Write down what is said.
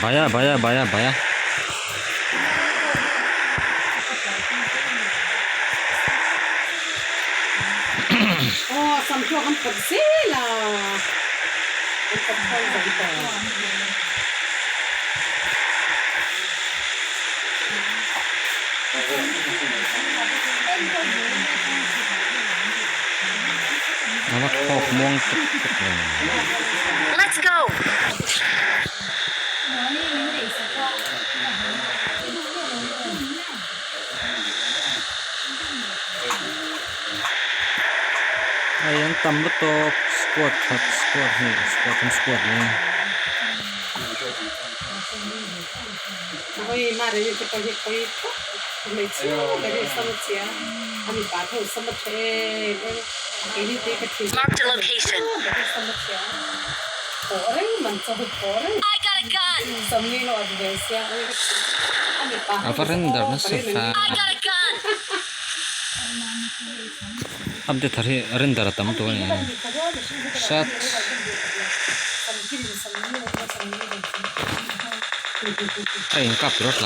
Bhaiya bhaiya bhaiya bhaiya. A va thlawk muang tuk tuk ve. Let's go. Hei an tam lutuk squad khat squad hnih squad thum squad li. Marked a location. I got a gun. A va render nasa fa. I got a gun. Update thar hi render a tam tawh a ni. Sat. A inkap tur a tla.